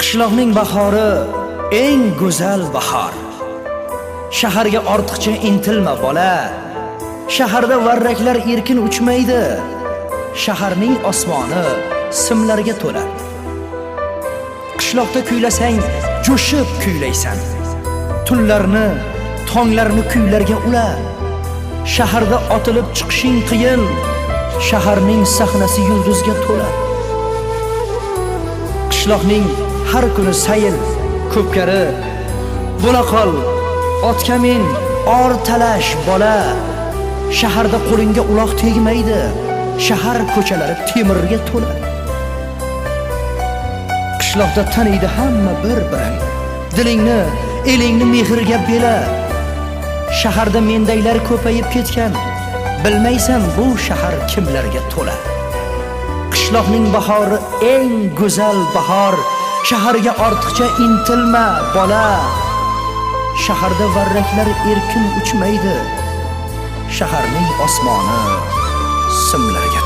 Qishloqning bahori eng go'zal bahor. Shaharga ortiqcha intilma, bola. Shaharda varraklar erkin uchmaydi. Shaharning osmoni simlarga to'la. Qishloqda kuylasang, jo'shib kuylaysan. Tunlarni, tonglarni kuylarga ula. Shaharda otilib chiqishing qiyin. Shaharning sahnasi yulduzga to'la. Qishloqning har kuni sayil, ko'pkari. Bo'la qol, otga min, or talash, bola. Shaharda qo'lingga uloq tegmaydi. Shahar ko'chalari temirga to'la. Qishloqda taniydi hamma bir-birin. Dilingni, elingni mehrga bela. Shaharda mendaylar ko'payib ketgan. Bilmaysan, bu shahar kimlarga to'la. Qishloqning bahori eng go'zal bahor. Shaharga ortiqcha intilma, bola. Shaharda varraklar erkin uchmaydi. Shaharning osmoni simlarga